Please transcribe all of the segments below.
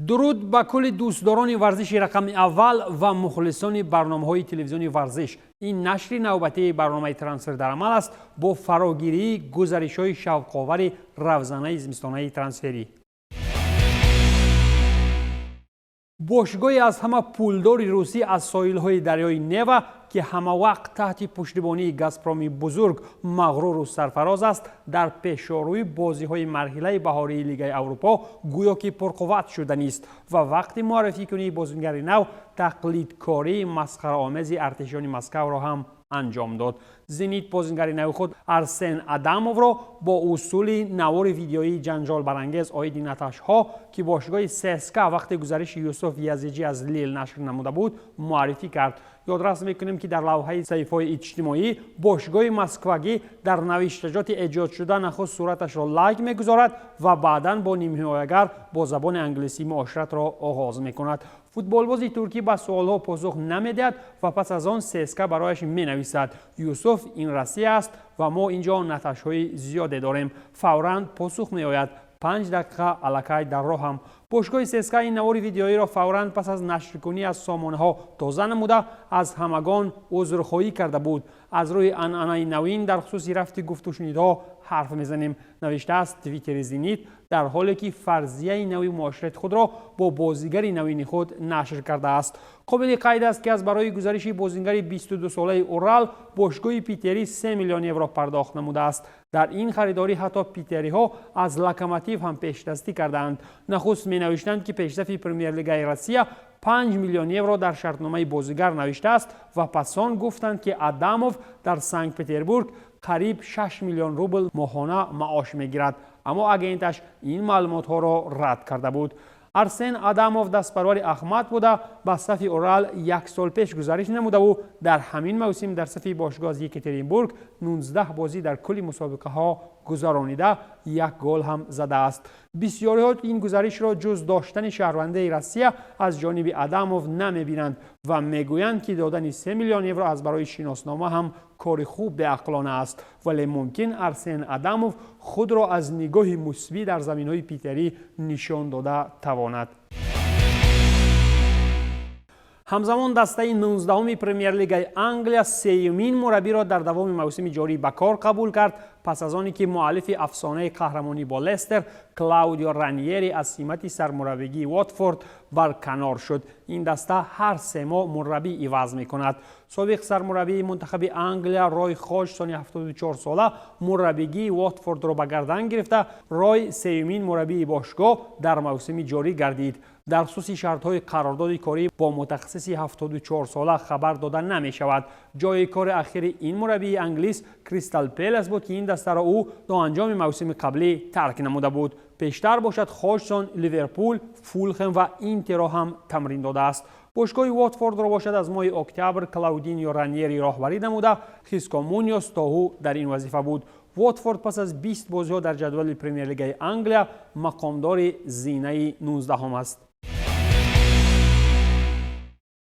Дуруд ба кулли дӯстдорони варзиши рақами аввал ва мухлисони барномаҳои телевизиони «Варзиш». Ин нашри навбатии барномаи «Трансфер дар амал» аст бо фарогирии гузаришҳои шавқовари равзанаи зимистонаи трансферӣ. Бошгоҳе аз ҳама пулдори русӣ аз соҳилҳои дарёи Нева, ки ҳамавақт таҳти пуштибонии «Газпроми» бузург мағруру сарфароз аст, дар пешорӯи бозиҳои марҳилаи баҳории Лигаи Аврупо гӯё ки пурқувват шуданист ва вақти муаррификунии бозингари нав тақлидкории масхараомези артишони Москавро ҳам анҷом дод. «Зенит» бозингари нави худ Арсен Адамовро бо усули навори видеоии ҷанҷолбарангез оиди наташҳо, ки бошгоҳи ССК вақти гузариши Юсуф Язиҷӣ аз Лил нашр намуда буд, муаррифӣ кард. Ёдрас мекунем, ки дар лавҳаи саҳифаҳои иҷтимоӣ бошгоҳи москвагӣ дар навиштаҷоти эҷодшуда нахуст сураташро лайк мегузорад ва баъдан бо нимҳимоягар бо забони англисӣ муоширатро оғоз мекунад. Футболбози туркӣ ба суолҳо посух намедиҳад ва пас аз он ССК барояш менависад: «Юсуф, ин Россия аст ва мо ин ҷо наташҳои зиёде дорем». Фавран посух меояд: «5 дақиқа, аллакай дар роҳам». Бошгоҳи ССК ин навори видеоиро фавран пас аз нашркунӣ аз сомонаҳо тоза намуда, аз ҳамагон узрхоҳӣ карда буд. «Аз рӯи анъанаи навин дар хусуси рафти гуфтушунидҳо ҳарф мезанем», навиштааст твиттери «Зенит», дар ҳоле ки фарзияи нави муоширати худро бо бозигари навини худ нашр кардааст. Қобили қайд аст, ки аз барои гузариши бозингари 22-солаи Урал бошгоҳи питерӣ 3 миллион евро пардохт намудааст. Дар ин харидорӣ ҳатто питериҳо аз «Локомотив» ҳам пешдастӣ кардаанд. Нахуст менавиштанд, ки пешсафи Премер-лигаи Россия 5 миллион евро дар шартномаи бозигар навиштааст ва пас он гуфтанд, ки Адамов дар Санкт Петербург қариб 6 миллион рубл моҳона маош мегирад, аммо агенташ ин маълумотҳоро рад карда буд. Арсен Адамов дастпарвари Ахмат буда, ба сафи Урал як сол пеш гузариш намудаву дар ҳамин мавсим дар сафи бошгоҳ аз Екатеринбург 19 бозӣ дар кулли мусобиқаҳо гузаронида, як гол ҳам задааст. Бисёриҳо ин гузаришро ҷуз доштани шаҳрвандаи Россия аз ҷониби Адамов намебинанд ва мегӯянд, ки додани 3 миллион евро аз барои шиноснома ҳам кори хуб беақлона аст, вале мумкин Арсен Адамов худро аз нигоҳи мусбӣ дар заминҳои питерӣ нишон дода тавонад. Ҳамзамон дастаи 19-уми Премер-лигаи Англия сеюмин мураббиро дар давоми мавсими ҷорӣ ба кор қабул кард, пас аз оне ки муаллифи афсонаи қаҳрамонӣ бо Лестер Клаудио Раньери аз симати сармураббигии Уотфорд барканор шуд. Ин даста ҳар 3 моҳ мураббӣ иваз мекунад. Собиқ сармураббии мунтахаби Англия Рой Хоҷсони 74 сола мураббигии Уотфордро ба гардан гирифта, Рой сеюмин мураббии бошгоҳ дар мавсими ҷорӣ гардид. Дар хусуси шартҳои қарордоди корӣ бо мутахассиси 74 сола хабар дода намешавад. Ҷои кори ахири ин мураббии англис Кристал Пелас буд, ки ин дастаро ӯ то анҷоми мавсими қаблӣ тарк намуда буд. Пештар бошад Хоҷсон Ливерпул, Фулхем ва Интерро ҳам тамрин додааст. Бошгоҳи Уотфордро бошад аз моҳи октябр Клаудинио Раньери роҳбарӣ намуда, Хиско Муниос то ӯ дар ин вазифа буд. Уотфорд пас аз 20 бозиҳо дар ҷадвали Премер-лигаи Англия мақомдори зинаи 19-ум аст.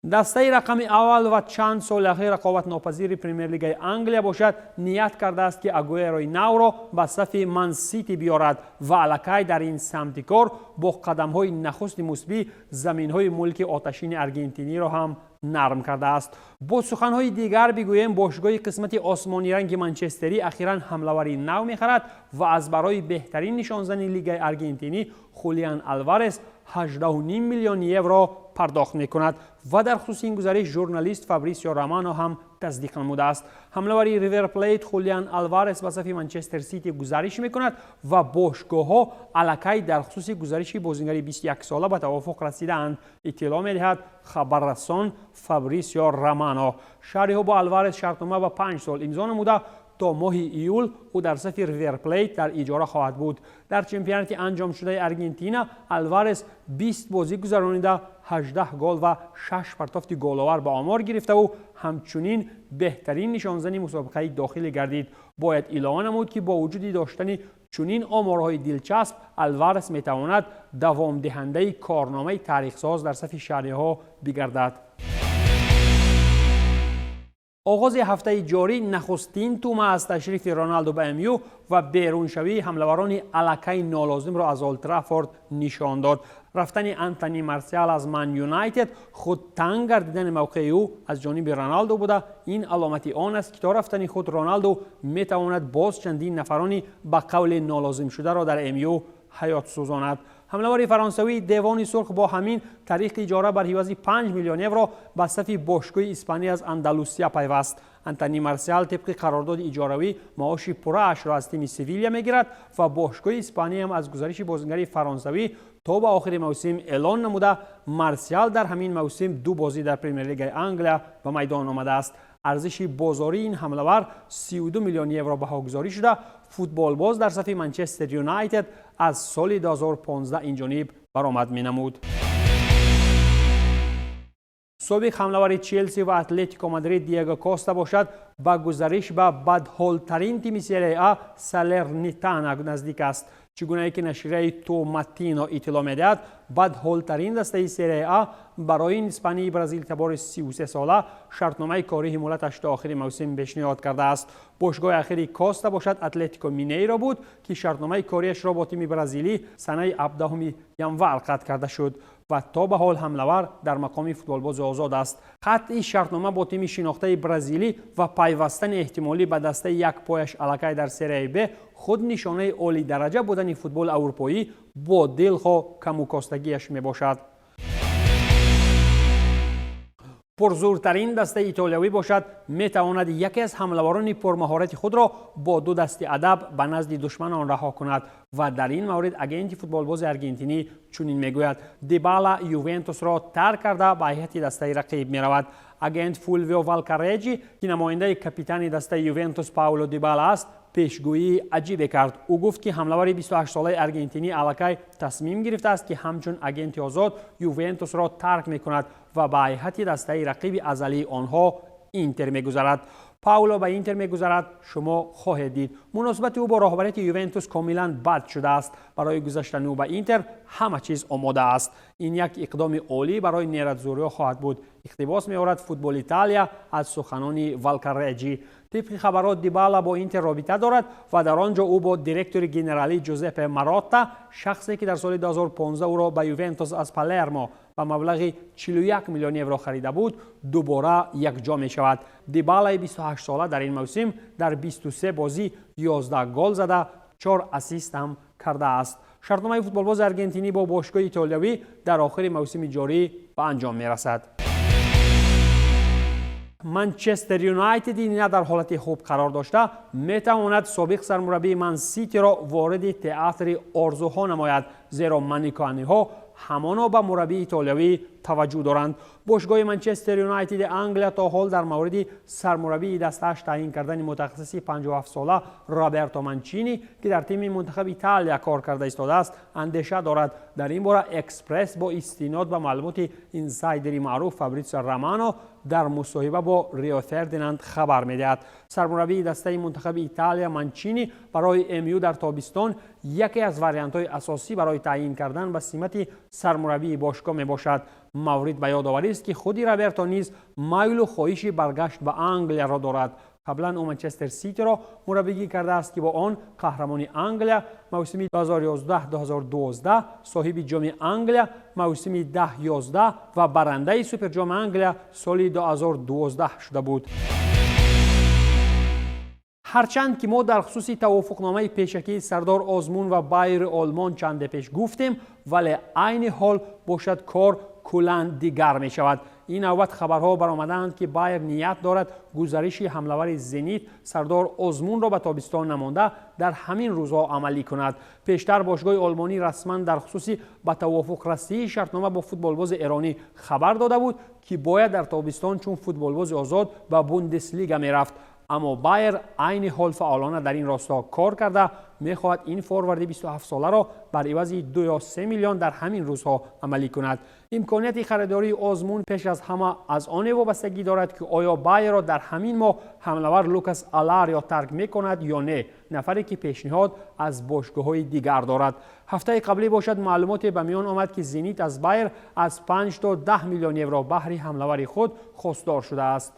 Дастаи рақами аввал ва чанд соли ахир рақобатнопазири Премер-лигаи Англия бошад, ният кардааст, ки Агуэрои навро ба сафи Мансити биёрад ва аллакай дар ин самти кор бо қадамҳои нахусти мусбӣ заминҳои мулки оташини аргентиниро ҳам нарм кардааст. Бо суханҳои дигар бигӯем, бошгоҳи қисмати осмониранги манчестерӣ ахиран ҳамлавари нав мехарад ва аз барои беҳтарин нишонзани лигаи аргентинӣ Хулиан Алварес 18,5 миллион евро пардохт мекунад ва дар хусуси ин гузариш журналист Фабрисио Романо ҳам тасдиқ намудааст. Ҳамлавари Ривер Плейт Хулиан Алварес ба сафи Манчестер Сити гузариш мекунад ва бошгоҳҳо аллакай дар хусуси гузариши бозингари 21-сола ба тавофуқ расидаанд, иттилоъ медиҳад хабаррасон Фабрисио Романо. Шаҳриҳо бо Алварес шартнома ба 5 сол имзо намуда, то моҳи июл ӯ дар сафи Риверплейт дар иҷора хоҳад буд. Дар чемпионати анҷомшудаи Аргентина Алварес 20 бозӣ гузаронида, 18 гол ва 6 партофти головар ба омор гирифтаву ҳамчунин беҳтарин нишонзани мусобиқаи дохилӣ гардид. Бояд илова намуд, ки бо вуҷуди доштани чунин оморҳои дилчасб, Алварес метавонад давомдиҳандаи корномаи таърихсоз дар сафи шаҳриҳо бигардад. Оғози ҳафтаи ҷорӣ нахустин тума аз ташрифи Роналду ба МЮ ва беруншавии ҳамлаварони аллакай нолозимро аз Олд Траффорд нишон дод. Рафтани Антони Марсиал аз Ман Юнайтед худ танг гардидани мавқеи ӯ аз ҷониби Роналду буда, ин аломати он аст, ки то рафтани худ Роналду метавонад боз чандин нафарони ба қавли нолозимшударо дар МЮ ҳаёт сӯзонад. Ҳамлавари фаронсавии Девони Сурх бо ҳамин тариқи иҷора бар ҳивази 5 миллион евро ба сафи бошгоҳи Испания аз Андалусия пайваст. Антони Марсиал тибқи қарордоди иҷоравӣ маоши пурраашро аз тими Севиля мегирад ва бошгоҳи Испанияам аз гузариши бозигари фаронсавӣ то ба охири мавсим эълон намуда. Марсиал дар ҳамин мавсим ду бозӣ дар Премер-лигаи Англия ба майдон омадааст. Арзиши бозории ин ҳамлавар 32 миллион евро баҳогузорӣ шуда, футболбоз дар сафи Манчестер Юнайтед аз соли 2015 инҷониб баромад менамуд. Собиқ ҳамлавари Челси ва Атлетико Мадрид Диего Коста бошад, ба гузариш ба бадҳолтарин тими Серия А Салернитана наздик аст. Чӣ гунае ки нашрияи Ту Матино иттилоъ медиҳад, бадҳолтарин дастаи Серия А барои испании бразилтабори 33сола шартномаи кории муҳлаташ то охири мавсим пешниҳод кардааст. Бошгоҳи ахири Коста бошад, Атлетико Минейро буд, ки шартномаи кориашро бо тими бразилӣ санаи 17 январ қатъ карда шуд ва то ба ҳол ҳамлавар дар мақоми футболбози озод аст. Қатъи шартнома бо тими шинохтаи бразилӣ ва пайвастани эҳтимолӣ ба дастаи як пояш аллакай дар Серияи Б худ нишонаи олидараҷа будани футболи аврупоӣ бо дилхоҳ камукостагиаш мебошад. Пурзуртарин дастаи итолиявӣ бошад, метавонад яке аз ҳамлаварони пурмаҳорати худро бо ду дасти адаб ба назди душманон раҳо кунад ва дар ин маврид агенти футболбози аргентинӣ чунин мегӯяд: Дибала Ювентусро тарк карда, ба ҳайати дастаи рақиб меравад. Агент Фулвио Валкареҷи, ки намояндаи капитани дастаи Ювентус Пауло Дибала аст, пешгӯии аҷибе кард. Ӯ гуфт, ки ҳамлавари 28-солаи аргентинӣ аллакай тасмим гирифтааст, ки ҳамчун агенти озод Ювентусро тарк мекунад ва ба ҳайати дастаи рақиби азалии онҳо Интер мегузарад. Пауло ба Интер мегузарад, шумо хоҳед дид. Муносибати ӯ бо роҳбарияти Ювентус комилан бад шудааст. Барои гузаштани ӯ ба Интер ҳама чиз омода аст. Ин як иқдоми олӣ барои нератзуриҳо хоҳад буд, иқтибос меорад Футбол Италия аз суханони Валкареҷи. Тибқи хабарот, Дибала бо Интер робита дорад ва дар он ҷо ӯ бо директори генералӣ Ҷузеппе Маротта, шахсе ки дар соли 2015 ӯро ба Ювентус аз Палермо ба маблағи 41 миллион евро харида буд, дубора якҷо мешавад. Дибалаи 28сола дар ин мавсим дар 23 бозӣ 11 гол зада, 4 ассист ҳам кардааст. Шартномаи футболбози аргентинӣ бо бошгоҳи итолиявӣ дар охири мавсими ҷорӣ ба анҷом мерасад. Манчестер Юнайтеди на дар ҳолати хуб қарор дошта метавонад собиқ сармураббии Ман Ситиро вориди театри орзуҳо намояд, зеро маникоаниҳо ҳамоно ба мураббии итолиявӣ таваҷҷӯҳ доранд. Бошгоҳи Манчестер Юнайтеди Англия то ҳол дар мавриди сармураббии дастааш таъйин кардани мутахассиси 57сола Роберто Манчини, ки дар тими мунтахаби Италия кор карда истодааст, андеша дорад. Дар ин бора Экспресс бо истинод ба маълумоти инсайдери маъруф Фабритсио Романо дар мусоҳиба бо Рио Фердинанд хабар медиҳад. Сармураббии дастаи мунтахаби Италия Манчини барои МЮ дар тобистон яке аз вариантҳои асосӣ барои таъйин кардан ба симати сармураббии бошгоҳ мебошад. Маврид ба ёдоварист, ки худи Роберто низ майлу хоҳиши баргашт ба Англияро дорад. Қаблан ӯ Манчестер Ситиро мураббигӣ кардааст, ки бо он қаҳрамони Англия мавсими 2011-2012, соҳиби ҷоми Англия мавсими 10-11 ва барандаи Суперҷоми Англия соли 2012 шуда буд. Ҳарчанд ки мо дар хусуси тавофуқномаи пешакии Сардор Озмун ва Байери Олмон чанде пеш гуфтем, вале айни ҳол бошад, кор куллан дигар мешавад. Ин навбат хабарҳо баромадаанд, ки Байер ният дорад гузариши ҳамлавари Зенит Сардор Озмунро ба тобистон намонда дар ҳамин рӯзҳо амалӣ кунад. Пештар бошгоҳи олмонӣ расман дар хусуси ба тавофуқрасии шартнома бо футболбози эронӣ хабар дода буд, ки бояд дар тобистон чун футболбози озод ба Бундеслига мерафт. Аммо Байер айни ҳол фаъолона дар ин росто кор карда, мехоҳад ин форварди 27соларо бар ивази 2 ё 3 миллион дар ҳамин рӯзҳо амалӣ кунад. Имконияти харидории Озмун пеш аз ҳама аз оне вобастагӣ дорад, ки оё Байерро дар ҳамин моҳ ҳамлавар Лукас Аларио тарк мекунад ё не, нафаре ки пешниҳод аз бошгоҳҳои дигар дорад. Ҳафтаи қаблӣ бошад, маълумоте ба миён омад, ки Зенит аз Байер аз 5 то 10 миллион евро баҳри ҳамлавари худ хостор шудааст.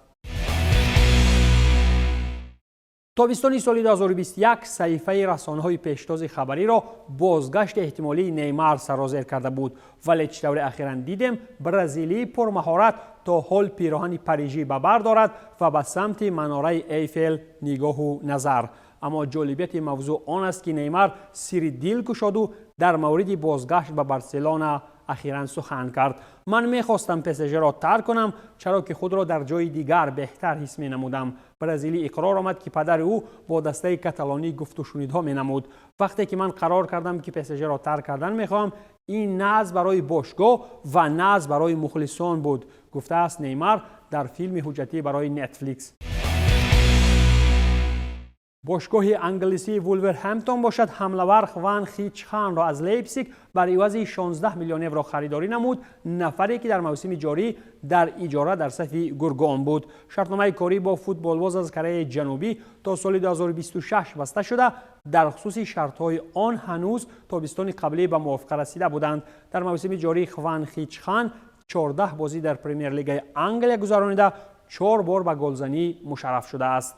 Тобистони соли 2021 саҳифаи расонаҳои пештози хабариро бозгашти эҳтимолии Неймар сарозер карда буд, вале чӣ тавре ахиран дидем, бразилии пурмаҳорат то ҳол пироҳани парижӣ ба бар дорад ва ба самти манораи Эйфел нигоҳу назар. Аммо ҷолибияти мавзӯъ он аст, ки Неймар сири дил кушоду дар мавриди бозгашт ба Барселона ахиран сухан кард. «Ман мехостам ПСЖро тарк кунам, чаро ки худро дар ҷои дигар беҳтар ҳис менамудам». Бразилӣ иқрор омад, ки падари ӯ бо дастаи каталонӣ гуфтушунидҳо менамуд. «Вақте ки ман қарор кардам, ки ПСЖро тарк кардан мехоҳам, ин на аз барои бошгоҳ ва на аз барои мухлисон буд», гуфтааст Неймар дар филми ҳуҷҷатӣ барои Netflix. Бошгоҳи англисии Вулверҳэмптон бошад, ҳамлавар Хван Хичханро аз Лейпсиг бар ивази 16 миллион евро харидорӣ намуд, нафаре ки дар мавсими ҷорӣ дар иҷора дар сафи гургон буд. Шартномаи корӣ бо футболбоз аз Кореяи Ҷанубӣ то соли 2026 баста шуда, дар хусуси шартҳои он ҳанӯз тобистони қаблӣ ба мувофиқа расида буданд. Дар мавсими ҷорӣ Хван Хичхан 14 бозӣ дар Премер-лигаи Англия гузаронида, чор бор ба голзанӣ мушарраф шудааст.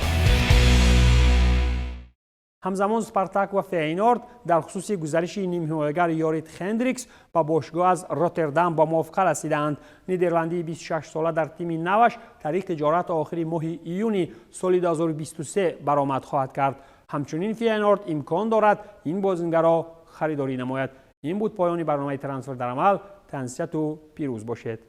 Ҳамзамон Спартак ва Фейнорд дар хусуси гузариши нимҳимоягар Йорит Хендрикс ба бошгоҳ аз Роттердам ба мувофиқа расидаанд. Нидерландии 26сола дар тими наваш тариқи иҷора то охири моҳи июни соли 2023 баромад хоҳад кард. Ҳамчунин Фейнорд имкон дорад ин бозингарро харидорӣ намояд. Ин буд поёни барномаи «Трансфер дар амал». Тансиҳату пирӯз бошед.